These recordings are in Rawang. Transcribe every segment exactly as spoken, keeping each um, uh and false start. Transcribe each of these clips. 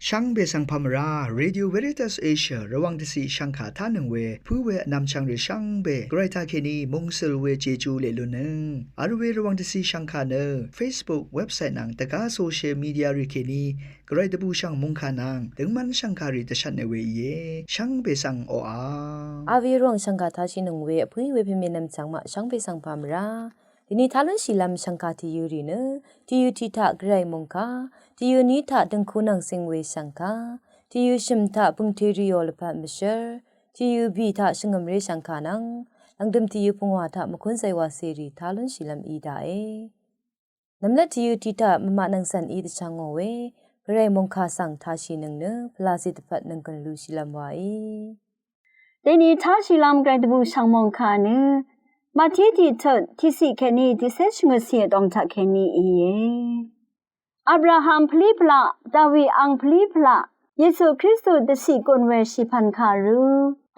Shvngbe svng pà mvrá Radio Veritas Asia Rvwàng dvciq shvngkà tánøng we pǿ we vnvmchvng rì shvngbe gvray taqkèní mungsøl we jeju leqlunnøng. Vl we Rvwàng dvciq shvngkà nø Facebook, website nvng dvgá social media rì kèní gvray dvbùshv̀ng mòngkà nvng døngmv́n shv̀ngkàrì dvshvtne we íe. Shvngbe svng oqà. Avi ròng shv̀ngkà tashìnøng we vpǿí we pèmènvm chv̀ngmaq shvngbe svng pà mvrá. Dini tá lúnshìlv́m shv̀ngkà tìyø rì nø, tìyø tiq taq gvray mòngkà, tìyø ní taq døngku nvng sing we shv̀ngkà, tìyø shø̀m taq pø̀ngte rìò lvpat mvshǿr, tìyø bì taq shvngø̀mré shv̀ngkà nvng, lv̀ngdø̀m tìyø pungwà taq mvkún zaywà cèrì tá lúnshìlv́m í daqe. Nvmlat tìyø tiq taq mvmaq nvng cv̀n í dvchvngò we, gvray mòngkà svng tashìnøng nø, pvlacè dvpvt nvng gø̀n lushìlv́m waí. Deni tashìlv́m gvray dvbùshv̀ng mòngkà nø, Mati tiq tut, tiqciq kèní, tiqcé shvngøtcì vdòng taqkèní íe. Abraham pvlí pvlaq, Dawi ang pvlí pvlaq, Yesu Kristu dvciq gùn we shìpv̀n kàrú.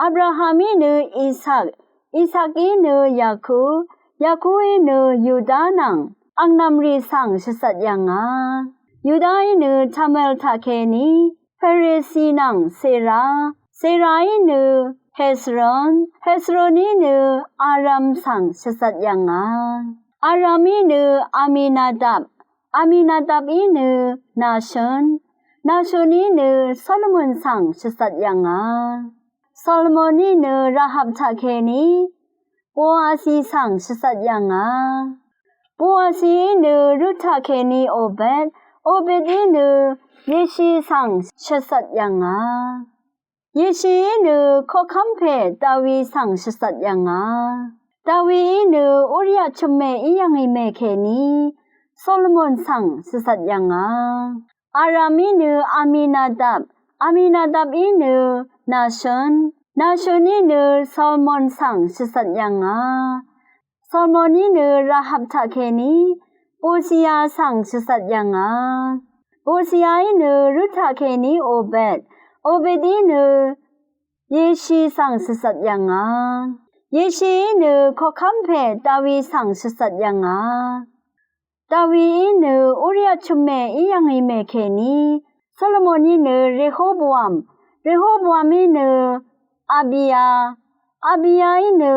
Abrahamí nø Isak, Isakí nø Yakub, Yakubí nø Yuda nvng, angnv̀mrì svng shvzvt yv̀ngà. Yudaí nø Tamel taqkèní, Peresi nvng Sera, Seraí nø Hezron, Hezroní nø Aram svng shvzvt yv̀ngà. Aramí nø Aminadab, Aminadabí nø Nashon, Nashoní nø Solomon svng shvzvt yv̀ngà. Solomoní nø Rahab taqkèní Boasi svng shvzvt yv̀ngà. Boasií nø Rut taqkèní Obed, Obedí nø Yeshi svng shvzvt yv̀ngà. Yeshií nø koqkv́m pè Dawi svng shvzvt yv̀ngà. Dawií nø Uria chø̀mmè í yv̀ngì mè kèní Solomon svng shvzvt yv̀ngà. Aramí nø Aminadab, Aminadabí nø Nashon, Nashoní nø Solomon svng shvzvt yv̀ngà. Solomoní nø Rahab taqkèní Usia svng shvzvt yv̀ngà. Usiaí nø Rut taqkèní Obed, Obedí nø Yeshi svng shvzvt yv̀ngà. Yeshií nø koqkv́m pè Dawi svng shvzvt yv̀ngà. Dawií nø Uria chø̀mmè í yv̀ngì mè kèní Solomoní nø Rehoboam, Rehoboamí nø Abiya, Abiyaí nø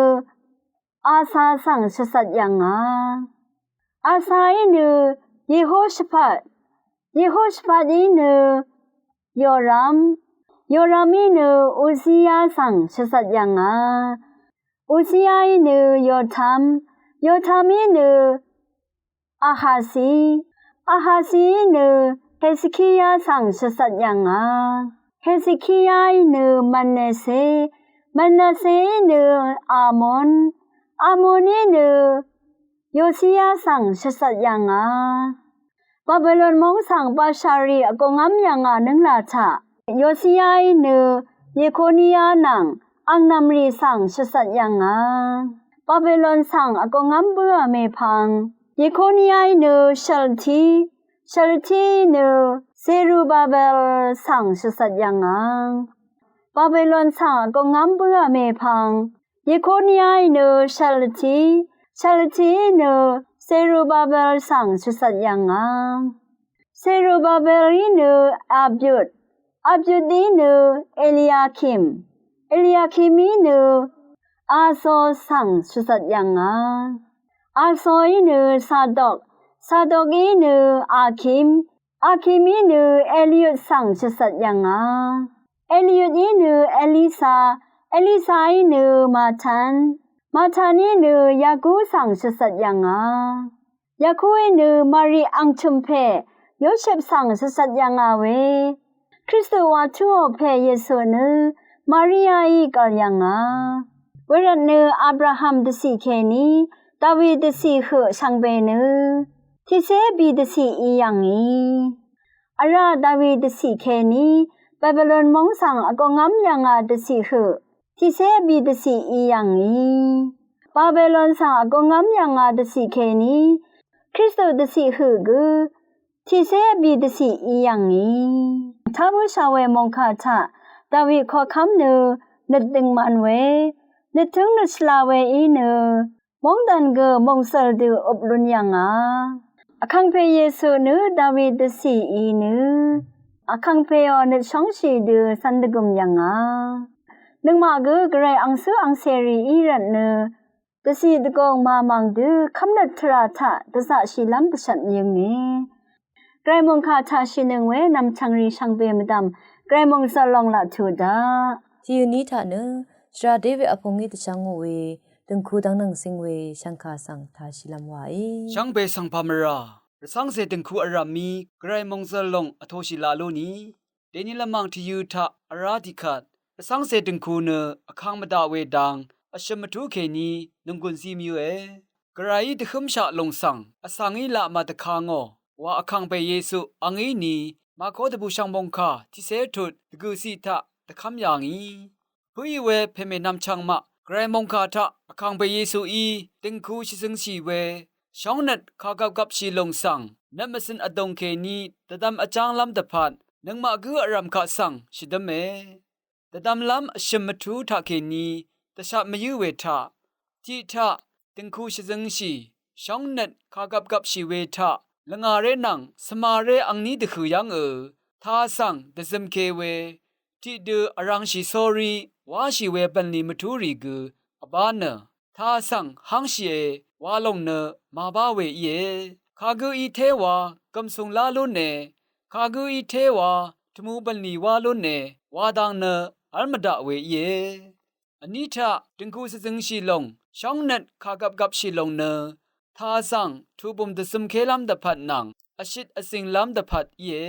Asa svng shvzvt yv̀ngà. Asaí nø Yehoshafat, Yehoshafat í nø Yoram, Yoramí nø Uziya svng shvzvt yv̀ngà. Uziyaí nø Yotam, Yotamí nø Ahasi, Ahasií nø Hezekiya svng shvzvt yv̀ngà. Hezekiyaí nø Manase, Manaseí nø Amon, Amoní nø Yosiya svng shvzvt yv̀ngà. Babilon móng svng bashàrì vgongv́m yv̀ngà nǿnglà taq Yosiyaí nø Yekoniya nvng angnv̀mrì svng shvzvt yv̀ngà. Babilon svng vgongv́m bǿà mèpvng Yekoniyaí nø Shalti, Shaltií nø Zerubabel svng shvzvt yv̀ngà. Babilon svng vgongv́m bǿà mèpvng Yekoniyaí nø Shalti, Shaltií nø Zerubabel svng shvzvt yv̀ngà. Zerubabelí nø Abiud, Abiudí nø Eliakim, Eliakimí nø Azo svng shvzvt yv̀ngà. Azoí nø Sadok, Sadokí nø Akim, Akimí nø Eliud svng shvzvt yv̀ngà. Eliudí nø Elisa, Elisaí nø Matan, Mataní nø Yaku svng shvzvt yv̀ngà. Yakuí nø Mari angchø̀m pè Yosep svng shvzvt yv̀ngà we Kristu wa túò pè Yesu nø Mariaí gv̀l yv̀ngà. Wervtnø Abraham dvciq kèní Dawi dvciq høq shvngbe nø tiqcé bì dvciq í yv̀ngì. Vrá Dawi dvciq kèní Babilon móng svng vgongv́m yv̀ngà dvciq høq tiqcé bì dvciq í yv̀ngì. Babelon svng vgōngv́m yv̀ngà dvciq kèní Kristu dvciq høq gø tiqcé vbì dvciq í yv̀ngì. Tá bǿshà we mòngkà taq Dawi koqkv́m nø nøt døngman we, nøttǿng nøt shvla we í nø móngdàn gø mòngsø̀l dø øp lún yv̀ngà. Vkàngpè Yesu nø Dawi dvcì í nø Vkàngpèò nøt shóngshì dø cv̄n dvgø̀m yv̀ngà. Nøngmaq gø Gvray angcǿ angcèrì í rvt nø dvcì dvgùng màmàng dø kv́mnøt tvrà taq dvzaqshìlv́m dvshvt yø̀ngì. Gvray mòngkà taq shìnøng we nv̀mchv̀ngrì shvngbe mvdv̀m Gvray mòngzv̀l lòng laq tuq daq. Tìyø̀ní taq nø shvra David vpung í dvshvngò we dø̀ngku dvngnøng zing we shv̀ngkà svng tashìlv́m wàí. Shvngbe svng pà mvrà rvcv́ngcè dø̀ngku vrv̀m mí Gvray mòngzv̀l lòng vtoshì laq lú nì. Dèní lvmàng tìyø̄ taq vrá tiqkvt rvcv́ngcè dø̀ngku nø vkang mvdaq we dang vshø̀m mvtú kèní nònggùn zí mvyǿe. Gvrayí dvhǿmshaq lòng svng vsvngí laq màdvka ngò wa Vkàngpè Yesu angí ni Màko dvbùshv̀ng mòngkà tiqcé tut dvgø̀ciq taq dvkv́m yà ngì. Pǿì we pèmè nvmchvng maq Gvray mòngkà taq Vkàngpè Yesuí dø̀ngku shvzøngshì we shóngnøt kàgvpgvpshì lòng svng nøt mvcø̀n vdòng kèní dvdvm vjánglv́m dvpvt nøngmaq gǿ vrv̀m kaq svng shvdǿme. Dvdvmlv́m vshø̀m mvtú taqkèní dvshat mvyǿ we taq tiq taq dø̀ngku shvzøngshì shóngnøt kàgvpgvpshì we taq lvngàré nvng svmaré angní dvhø̀ yv́ngø taq svng dvzømke we tiqdø vrangshì sórí wáshì we bv̀nlì mvtúrì gø vbá nø taq svng hángshìe wa lòng nø màbá we íe. Kagǿí téwa gv̀msùng lá lúne, kagǿí téwa tvmu bv̀nlì wá lúne wa dang nø v́l mvdaq we íe. Vní taq dø̀ngku shvzøngshì lòng shóngnøt kàgvpgvpshì lòng nø taq svng tuqbùm dvzømkélv́m dvpvt nvng vshit vzìnglv́m dvpvt íe.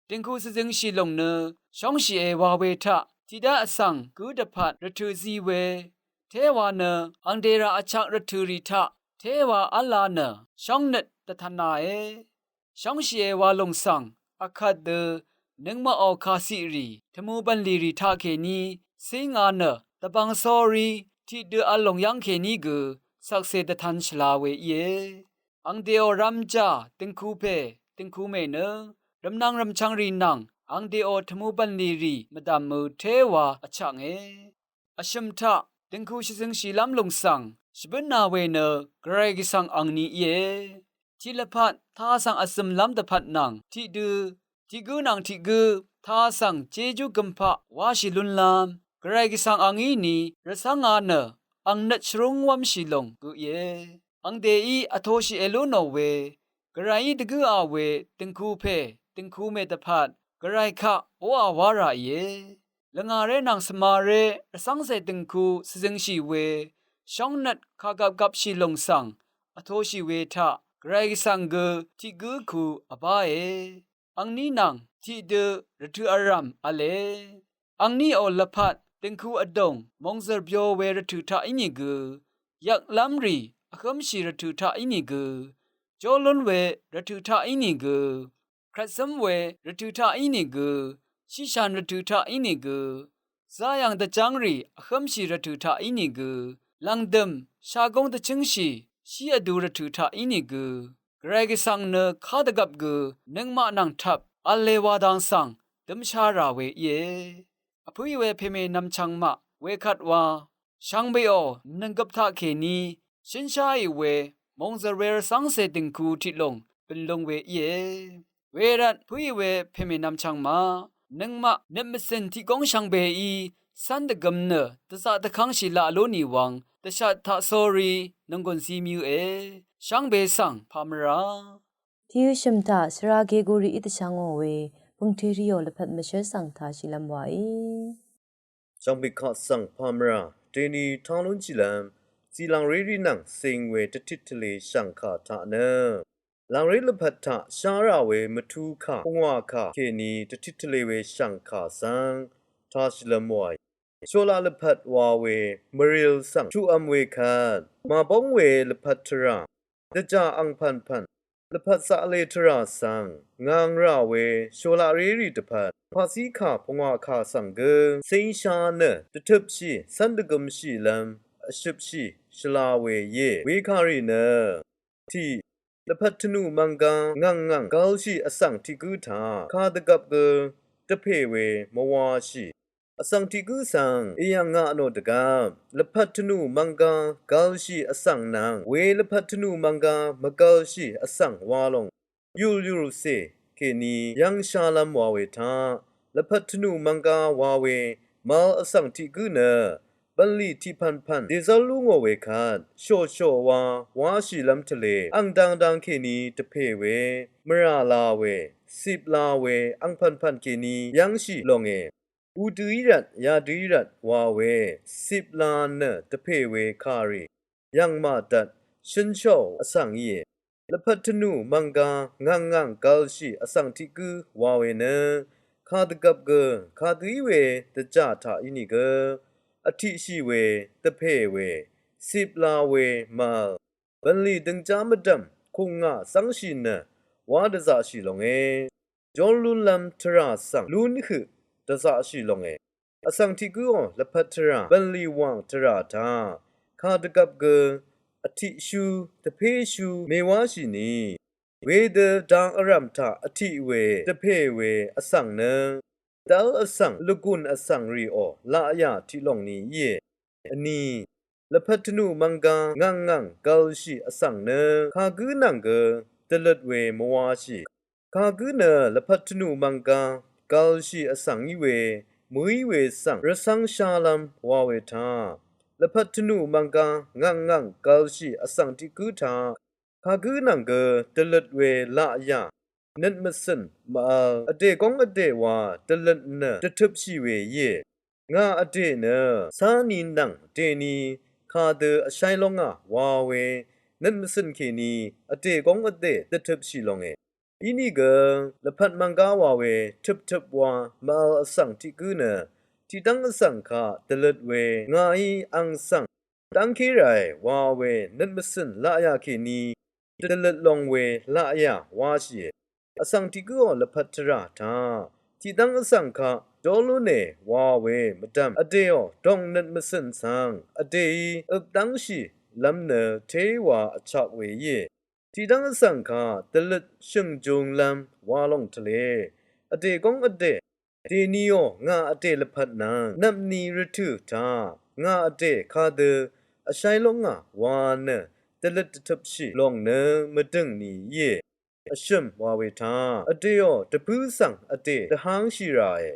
Dø̀ngku shvzøngshì lòng nø shóngshìe wa we taq tiqdv́ vsvng gǿ dvpvt rvtø̀ zi we téwa nø angdèrà vchak rvtø̀rì taq téwa v́lā nø shóngnøt dvtv̄nāe. Shóngshìe wa lòng svng akvt dø nøngmaqò kàciqrì tvmu bv̀nlìrì taqkèní cíngā nø dvbvng sórí tiqdø v̄l lòng yv́ng kèní gø shvkse dvtv̄n shvla we íe. Angdèò rv̄m jà dø̀ngku pè dø̀ngku mè nø rvmnvng rvmchvngrì nvng angdèò tvmu bv̀nlìrì mvdv̀mø téwa vchaknge. Vshø̀m taq dø̀ngku shvzøngshìlv́m lòng svng shvbǿnā we nø Gvray Gvsvng angni íe. Tiq lvpat taq svng vzø̀mlv́m dvpvt nvng tiqdø tiq gǿ nvng tiq gǿ taq svng jejú gømpaq wáshì lúnlv́m Gvray Gvsvng angí ni rvcv́ngā nø ang nøt shvrúng wv́mshì lòng gø íe. Angdèí vtoshì èlú nò we Gvrayí dvgǿa we dø̀ngku pè dø̀ngku mè dvpvt Gvray kaq oqà wá rà íe. Lvngàré nvng svmaré rvcv́ngcè dø̀ngku shvzøngshì we shóngnøt kàgvpgvpshì lòng svng vtoshì we taq Gvray Gvsvng gø tiq gǿ ku vbáe. Angní nvng tiqdø rvtø̀ vrv̀m v̄le. Angníò lvpat dø̀ngku vdòng mòngzø̀r byo we rvtø̀ taq ínìgø, yvklv́mrì vhǿmshì rvtø̀ taq ínìgø, jólún we rvtø̀ taq ínìgø, krvtzǿm we rvtø̀ taq ínìgø, shíshan rvtø̀ taq ínìgø, záyv̀ng dvjv́ngrì vhǿmshì rvtø̀ taq ínìgø, lv̀ngdø̀m shagóng dvchǿngshì shí vdu rvtø̀ taq ínìgø, Gvray Gvsvng nø kádvgvp gø nøngmaq nvng tvp v̄le wa dang svng dømsha rà we íe. Vpǿì we pèmè nvmchvng maq wekvt wa shvngbeò nònggøp taqkèní shø̀nsháì we mòngzø̀r we rvcv́ngcè dø̀ngku tiqlùng bø̀nlung we íe. Wervt vpǿì we pèmè nvmchvng maq nøngmaq nøt mvcø̀n tiqgóng shvngbeí cv́n dvgøm nø dvzaq dvkv́ngshì laq lú nì wvng dvshat taq sórí nònggùn zi mvyǿe. Shvngbe svng pà mvrà. Tiqyø shø̀m taq svra Gegorií dvshvngò we pø̀ngteriò lvpat mvshǿl svng tashìlv́m wàí. Shvngbe kaq svng pà mvrà deni tang lúnshìlv́m zì làngré rì nvng cing we dvtit tvlē shv̀ngkà taq nø làngré lvpat taq shá rà we mvtú kà pungwà kà kèní dvtit tvlē we shv̀ngkà svng tashìlv́m wàí. Sholaq lvpat wa we mvril svng tuqvm we kvt màbóng we lvpat tvrà dvjà angpv̀npv̀n lvpat zaqlē tvrà svng ngvng rà we sholaq rérì dvpvt paqzí kà pungwà kà svng gø cíngsha nø dvtøpshì cv́n dvgømshìlv́m vshøpshì shvla we íe. Wekàrì nø tiq, lvpat tvnù mvnggá ngv̀ng ngv̀ng gv̄lshì vsvng tiq gǿ taq kadvgvp gø dvpè we mvwashì. Vsvng tiq gǿ svng èyv̀ng ngà nò dvgvp lvpat tvnù mvnggá gv̄lshì vsvng nvng we lvpat tvnù mvnggá mvgv̄lshì vsvng wa lòng yùl yùlcè kèní yv́ng shálv́m wa we taq, lvpat tvnù mvnggá wa we mvl vsvng tiq gǿ nø bv̀nlì tiq pv̀npv̀n dèzv́r lú ngò we kvt shòshò wa wáshìlv́m tvlē ang dangdang kèní dvpè we mvrà la we cip la we ang pv̀npv̀n kèní yv́ngshì longe. Udø í rvt yadø í rvt wa we cip la nø dvpè we kàrì yv̀ng màdvt shø̀nshòò vsvng íe. Lvpat tvnù mvnggá ngv̀ng ngv̀ng gv̄lshì vsvng tiq gǿ wa we nø kadvgvp gø kadø í we dvjà taq ínìgø vtiqshì we dvpè we cip la we mvl bv̀nlì døngjá mvdv̀m kùngà zv́ngshì nø wá dvzaqshì longe. Jón lúnlv́m tvrà svng lún høq dvzaqshì longe. Vsvng tiq gǿò lvpat tvrà bv̀nlì wàng tvrà taq kadvgvp gø vtiqshú dvpéshú mèwáshì ni. Wedø dang vrv̀m taq vtiq we dvpè we vsvng nø dv́l vsvng lvgùn vsvng rìò laqyà tiq lòng ni íe. Vní, lvpat tvnù mvnggá ngv̀ng ngv̀ng gv̄lshì vsvng nø kagǿ nvng gø dvløt we mvwashì. Kagǿ nø lvpat tvnù mvnggá gv̄lshì vsvng í we mø̀í we svng rvcv́ng shálv́m wa we taq, lvpat tvnù mvnggá ngv̀ng ngv̀ng gv̄lshì vsvng tiq gǿ taq kagǿ nvng gø dvløt we laqyà nøt mvcø̀n mvvl vdè góng vdè wa dvløt nø dvtøpshì we íe. Ngà vdè nø cáni nvng dèni kadø vsháy lóngà wa we nøt mvcø̀n kèní vdè góng vdè dvtøpshì longe. Inìgø lvpat mvnggá wa we tøptøp wa mvvl vsvng tiq gǿ nø tiqdv́ng vsvng kaq dvløt we ngàí ang svng dv́ngké ràe wa we nøt mvcø̀n laqyà kèní dvløt long we laqyà wáshìe. Vsvng tiq gǿò lvpat tvrà taq tiqdv́ng vsvng kaq dólúne wa we mvdv̀m vdèò dòng nøt mvcø̀n svng vdèí øp dv́ngshìlv́m nø téwa vchak we íe. Tiqdv́ng vsvng kaq dvløt shø̀ngjunglv́m wa lòng tvlē vdè góng vdè dèniò ngà vdè lvpat nvng nvpni rvtø̀ taq ngà vdè kadø vsháy lóngà wa nø dvløt dvtøpshì lòng nø mvdø̀ng ni íe. Vshø̀m wa we taq vdèò dvpǿ svng vdè dvhangshì ràe.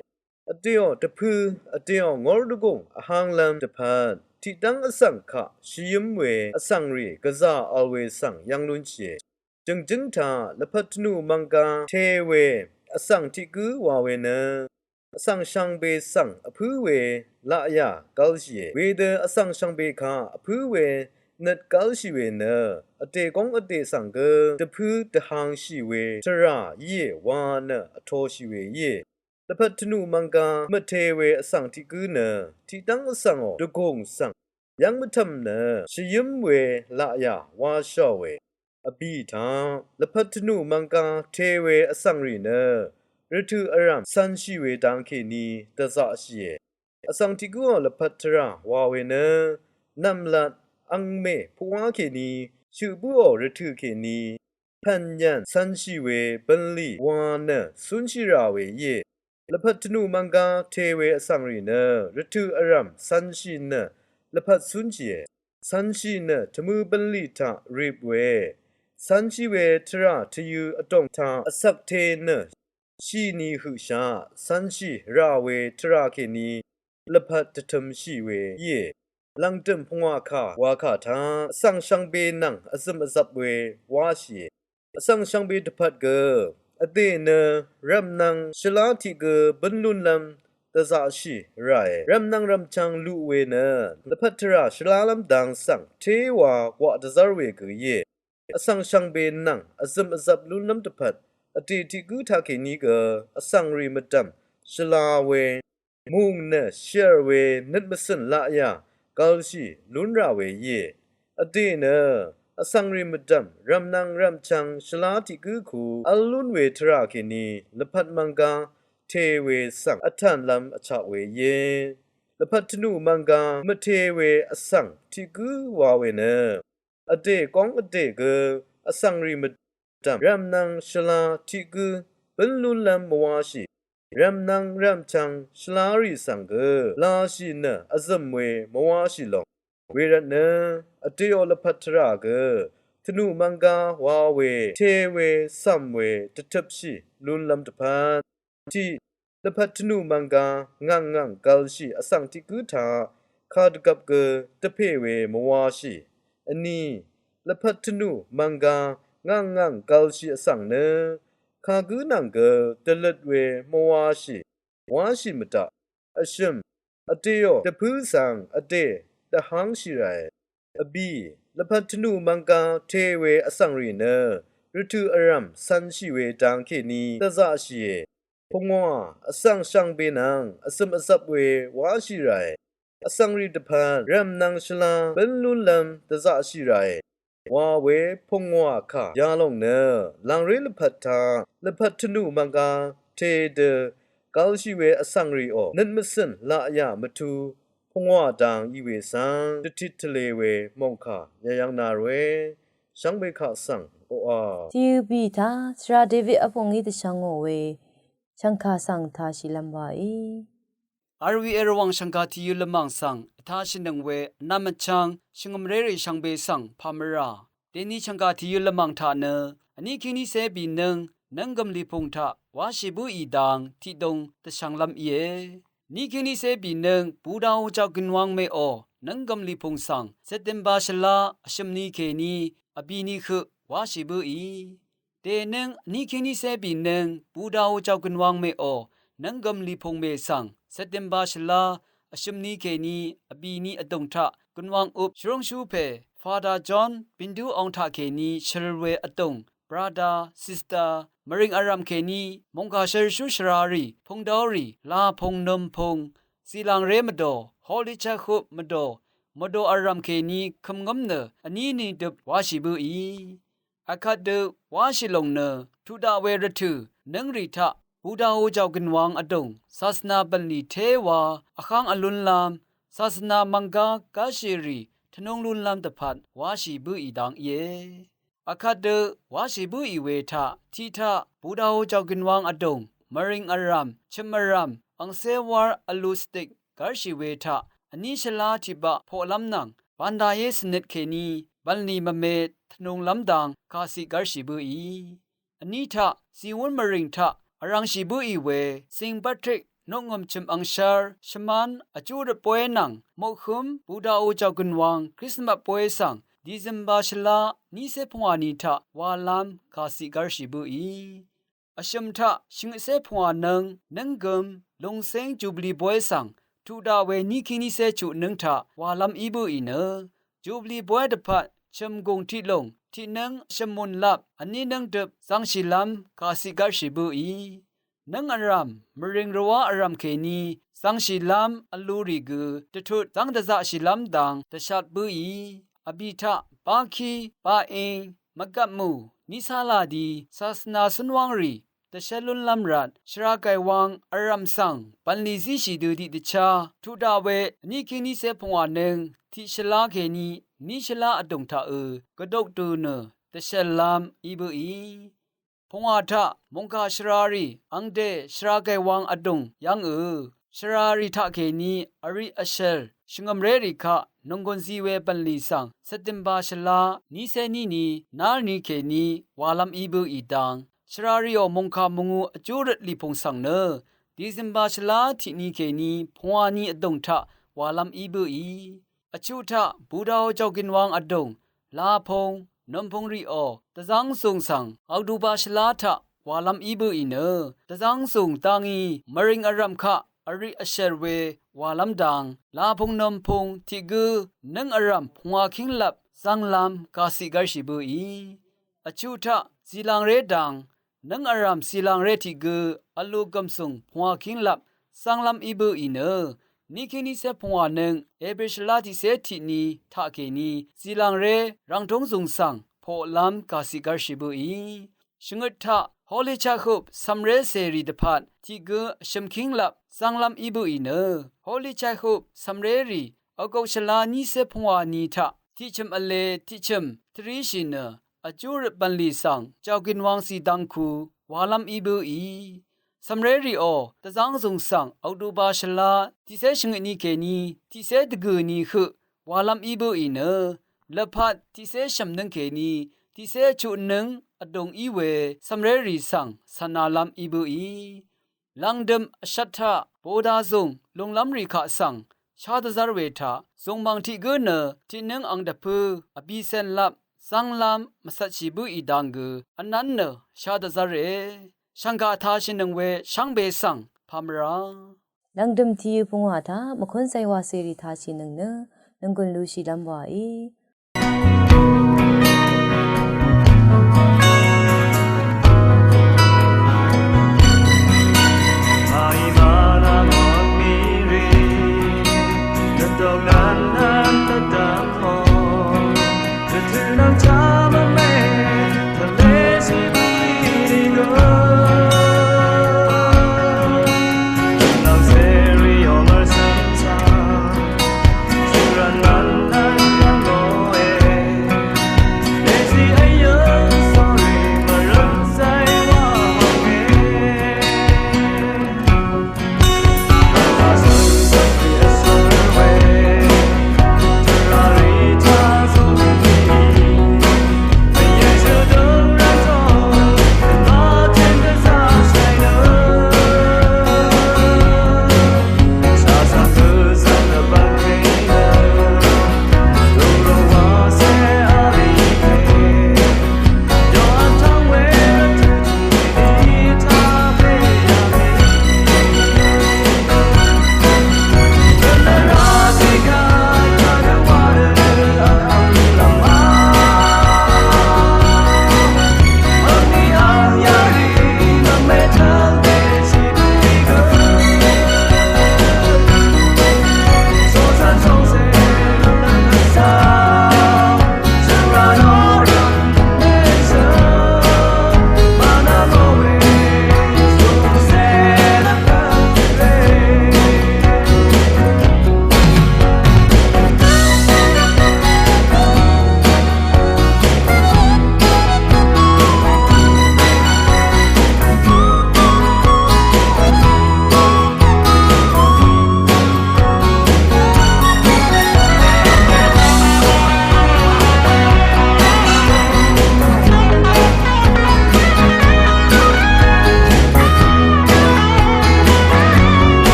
Vdèò dvpǿ vdèò ngór dvgùng vhánglv́m dvpvt tiqdv́ng vsvng kaq shvyǿm we vsvng rì gvzà vl we svng yv́ng lúnshìe. Jø̀ngjǿng taq lvpat tvnù mvnggá te we vsvng tiq gǿ wa we nø vsvng shvngbe svng vpǿ we laqyà gv́lshìe. Wedø vsvng shvngbe kaq vpǿ we nøt gv́lshì we nø vdè góng vdè svng gø dvpǿ dvhangshì we tvrà íe wa nø vtoshì we íe. Lvpat tvnù mvnggá mvte we vsvng tiq gǿ nø tiqdv́ng vsvngò dvgùng svng yv́ng mvtv̀m nø shvyǿm we laqyà wáshàò we. Vbì taq lvpat tvnù mvnggá te we vsvng rì nø rvtø̀ vrv̀m cv̄nshì we dang kèní dvzaqshìe. Vsvng tiq gǿò lvpat tvrà wa we nø nv̀mlat angmè puqwá kèní shøq bǿò rvtø̀ kèní pv̀n yv̀n cv̄nshì we bv̀nlì wa nø cúnshì rà we íe. Lvpat tvnù mvnggá te we vsvng rì nø rvtø̀ vrv̀m cv̄nshì nø lvpat cúnshìe. Cv̄nshì nø tvmø̄ bv̀nlì taq rip we cv̄nshì we tvrà tvyø̄ vdòng taq vcvk te nø shìni høqshaq cv̄nshì rà we tvrà kèní lvpat dvtømshì we íe. Lv̀ngdø̀m pungwà kà wa kà taq vsvng shvngbe nvng vzø̀m vzvp we wáshìe. Vsvng shvngbe dvpvt gø vdè nø rv̀mnvng shvlá tiq gø bǿn lúnlv́m dvzaqshì ràe. Rv̀mnvng rv̀mchvng luq we nø lvpat tvrà shvlálv́m dang svng téwa gwaq dvzv́r we gø íe. Vsvng shvngbe nvng vzø̀m vzvp lúnlv́m dvpvt vdè tiq gǿ taq kèní gø vsvng rì mvdv̀m shvla we mùng nø shv̀r we nøt mvcø̀n laqyà gv̄lshì lún rà we íe. Vdè nø vsvng rì mvdv̀m rv̀mnvng rv̀mchvng shvlá tiq gǿ ku v́l lún we tvrà kèní lvpat mvnggá te we svng vtànlv́m vchak we íe. lvpat tvnù mvngga mvte we vsvng tiq gǿ wa we nø, vdè góng vdè gø vsvngrì mvdv̀m rv̀mnvng shvla tiq gǿ bǿn lúnlv́m mvwáshì, rv̀mnvng rv̀mchvng shvlarì svng gø lashì nø vzø̀m we mvwáshì lòng. Wervtnø vdèò lvpat tvrà gø tvnù mvngga wa we, te we, cv̀m we dvtøpshì lúnlv́m dvpvt, tiq, lvpat tvnù mvngga ngv̀ng ngv̀ng gvlshì vsvng tiq gǿ taq kadvgvp gø dvpè we mvwáshì. Vní, lvpat tvnù mvngga ngv̀ng ngv̀ng gvlshì vsvng nø kagǿ nvng gø dvløt we mvwáshì, wáshì mvdaq. Vshø̀m, vdèò dvpǿ svng vdè dvhv́ngshì ràe. Vbì, lvpat tvnù mvngga te we vsvngrì nø rvtø̀ vrv̀m cv̄nshì we dang kèní dvzaqshìe. Pungwà, vsvng shvngbe nvng vzø̀m vzvp we wáshì ràe. Vsvngrì dvpvt rv̀mnvng shvla bǿn lúnlv́m dvzaqshì ràe wa we pungwà kà yalòng nø, làngré lvpat taq lvpat tvnù mvngga te dø gvlshì we vsvngrìò nøt mvcø̀n laqyà mvtu pungwà dang í we svng dvtit tvlē we mòngkà yayv́ng na ròe. Shvngbe kaq svng oqà, tiq bì taq svra David vpù ngí dvshvngò we shv̀ngkà svng tashìlv́m waí. Rvwè Rvwàng shv̀ngkà tìyø lvmàng svng vtashìnøng we vnvm vchvng shvngø̀mrérì shvngbe svng pàmvrà. Dèni shv̀ngkà tìyø lvmàng taq nø vní kíng nícé bìnøng nǿnggø̀m lìpùng taq wáshì bǿì dang tiqdung dvshvnglv́m íe. Ní kíng nícé bìnøng Budaò jagønwang mèò nǿnggø̀m lìpùng svng September shvlá vshø̀m ni kèní vbì ni høq wáshì bǿì. Dènøng vní kíng nícé bìnøng Budaò jagønwang mèò nǿnggø̀m lìpùng mè svng September shvlá vshø̀m ni kèní vbì ni vdùng taq gønwang øp shvrúngshú pè Father John Bindu Ong taq kèní shøl we vdùng brother, sister, mvrìng vrv̀m kèní mòngkà shvrshú shvrarì, pungdaurì, lapung nvmpung, zìlàngré mvdò, holy childhood mvdò, mvdò vrv̀m kèní kø̀mngǿm nø vní nìdøp wáshì bǿì. Akvt dø wáshì lòng nø tuq daq we rvtø̀ nǿngrì taq Budaò jagønwang vdùng sasvna bv̀nlì téwa vháng vlúnlv́m, sasvna mvnggá gáshìrì tvnúng lúnlv́m dvpvt wáshì bǿì dang íe. Akvt dø wáshì bǿì we taq tiq taq Budaò jagønwang vdùng mvrìng vrv̀m, chø̀m vrv̀m, angcé wár vlu stik gv́rshì we taq vní shvlá tiqbaq poqlv́m nvng bv̀ndayé cvnøt kèní bv̀nlì mvme tvnunglv́m dang kàciq gv́rshì bǿì. Vní taq zìwún mvrìng taq vrv̄ngshì bǿì we Saint Patrick nukngø̀m chø̀m angshv́r shvmán vjú rvtbóy nvng moqhǿm Budaò jagønwang Krismas bóy svng December shvlá nícé pungwà ni taq walv́m kàciq gv́rshì bǿì. Vshø̀m taq shvngøtcé pungwà nøng nǿnggøm lungcéng jubili bóy svng tuq daq we ní kíng nícé chuq nǿng taq walv́m í bǿì nø jubili bóy dvpvt chø̀m gùng tiqlùng tiqnǿng shvmùn lap vní nǿng døp zvngshìlv́m kàciq gv́rshì bǿì. Nǿng vrv̀m mvrìng rvwá vrv̀m kèní zvngshìlv́m vlurì gø dvtut zv́ng dvzaqshìlv́m dang dvshat bǿì. Vbì taq bákí, baqing, mvgvpmù, nícálà di sasvna cúnwángrì dvshv́l lúnlv́m rvt shvragàywang vrv̀m svng bv̀nlì zíshì dø tiqdvchá tuq daq we vní kíng nícé pungwà nøng tiq shvlá kèní vní shvlá vdùng taqø gvdok dø nø dvshv̀llv́m í bǿì. Pungwà taq mòngkà shvrarì angdè shvragàywang vdùng yv́ngø shvrarì taqkèní vri vshv̀l shvngø̀mrérì kaq nònggùnzi we bv̀nlì svng September shvlá nícé ní ni nár ni kèní walv́m í bǿì dang shvrarìò mòngkà mvngū vjú røt lìpùng svng nø December shvlá tiq ni kèní pungwà ni vdùng taq walv́m í bǿì. Vchuq taq Budaò jagønwang vdùng lapung nvmpung rìò dvzv́ngzùng svng October shvlá taq walv́m í bǿì nø dvzv́ngzùng dangí mvrìng vrv̀m kaq vri vshv̀l we walv́m dang lapung nvmpung tiq gǿ nǿng vrv̀m pungwà kínglap zv́nglv́m kàciq gv́rshì bǿì. Vchuq taq zìlàngré dang nǿng vrv̀m zìlàngré tiq gø vlu gv̀msùng pungwà kínglap zv́nglv́m í bǿì nø ní kíng nícé pungwà nøng April shvlá tiqcé tiq ni taqkèní zìlàngré rv̀ngtúngzùng svng poqlv́m kàciq gv́rshì bǿì. Shvngøt taq Holy Childhood cv̀mré cèrì dvpvt tiq gǿ vshø̀m kínglap zv́nglv́m í bǿì nø, Holy Childhood cv̀mrérì vgok shvlá nícé pungwà ni taq tiqchø̀m vlē tiqchø̀m tvríshì nø vjú røt bv̀nlì svng jàògìn wangcì dangku walv́m í bǿì. Cv̀mrérìò dvzv́ngzùng svng October shvlá tiqcé shvngøt ni kèní tiqcé dvgø̀ ni høq walv́m í bǿì nø, lvpat tiqcé shv̀mnǿng kèní tiqcé chuqnǿng vdùng í we cv̀mrérì svng cv̀nalv́m í bǿì. Lv̀ngdø̀m vshvt taq bòdazùng lùnglv́mrì kaq svng shá dvzv́r we taq zùngmv̀ng tiq gǿ nø tiqnǿng ang dvpǿ vbìcènlap zv́nglv́m mvcvtshì bǿì dang gø vnv́n nø shá dvzv́re. Shv̀nggaq tashìnøng we shvngbe svng pàmvrá. Lv̀ngdø̀m tìyø̀ pungwà taq mvkún càywà cèrì tashìnøng nø nònggùn lushìlv́m wàí.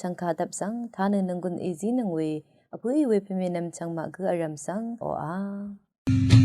chv̀ngkà dvp svng tanø nònggùn èzínøng we vpǿì we pèmènvm chv̀ng maq gǿ vrv̀m svng oqà